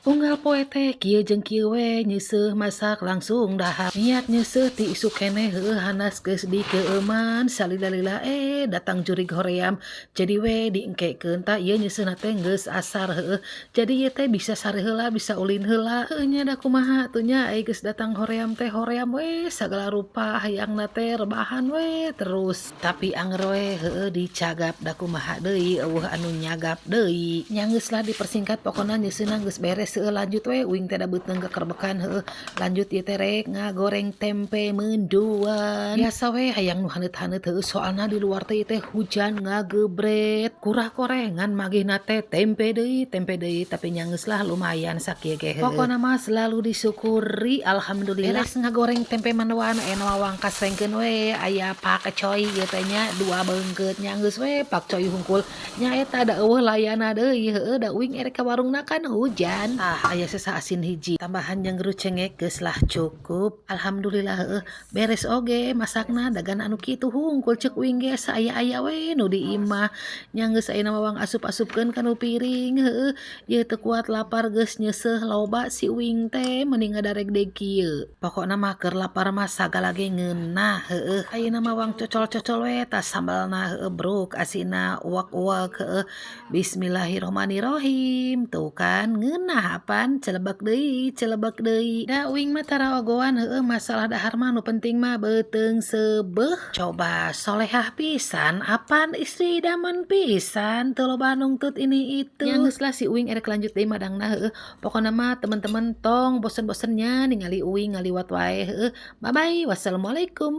Unggal poe teh kieu jeung kieu we, nyeuseuh masak langsung dahar. Niat nyeuseuh ti isuk keneh, heueuh, hanas geus dikeueuman salila-lila, eh, datang jurig hoream, jadi we diengkekeun. Tah, ieu nyeuseuhna teh geus asar, heueuh, jadi ieu teh bisa sare heula, bisa ulin heula, heueuh nya. Da kumaha atuh nya, ai geus datang hoream teh, hoream we sagala rupa, hayangna teh rebahan we terus. Tapi anger we, heueuh, dicagap, da kumaha deui, euweuh anu nyagap deui. Nya geus lah, dipersingkat, pokona nyeuseuhna geus beres, heueuh. Lanjut we, uing teh da beuteung kekerbekan, heueuh. Lanjut ieu teh rek ngagoreng tempe mendoan. Biasa we hayang nu haneut-haneut, heueuh, soalna di luar teh ieu teh hujan ngagebret. Kurah korengan magihna teh tempe deui, tempe deui, tapi nya geus lah, lumayan sakieu ge, heueuh. Pokona mah selalu disyukuri, alhamdulillah. Beres ngagoreng tempe mendoan, ayeuna mah wangkasrengkeun we, aya pakcoy ieu teh nya, dua beungkeut. Nya geus we, pakcoy hungkul nya eta, da euweuh layana deui, heueuh, da uing erek ka warungna kan hujan. Tah, aya sesa asin hiji tambahan jeung cengek, geus lah cukup, alhamdulillah, heueuh. Beres oge masakna, dagan anu kitu hungkul ceuk uing ge, saaya-aya we nu di imah. Nya geus, ayeuna mah wang asup-asupkeun kana piring, heueuh. Ieu teu kuat lapar, geus nyeuseuh loba si uing teh, mending ngadaregdeg kieu. Pokokna mah keur lapar mah sagala ge ngeunah, heueuh. Ayeuna mah wang cocol-cocol we tah sambalna, heueuh, bruk asinna, uak-uak, heueuh. Bismillahirrohmanirrohim. Tuh kan ngeunah apan, celebek deui, celebek deui. Da uing mah tara ogoan, heueuh, masalah dahar mah, nu penting mah beuteung seubeuh. Coba solehah pisan apan, istri idaman pisan, teu loba nungtut ini itu. Nya geus lah, si uing erek lanjut deui madangna, heueuh. Pokona mah teman-teman tong bosen-bosennya ningali uing ngaliwat wae, heueuh. Bye bye, wassalamualaikum.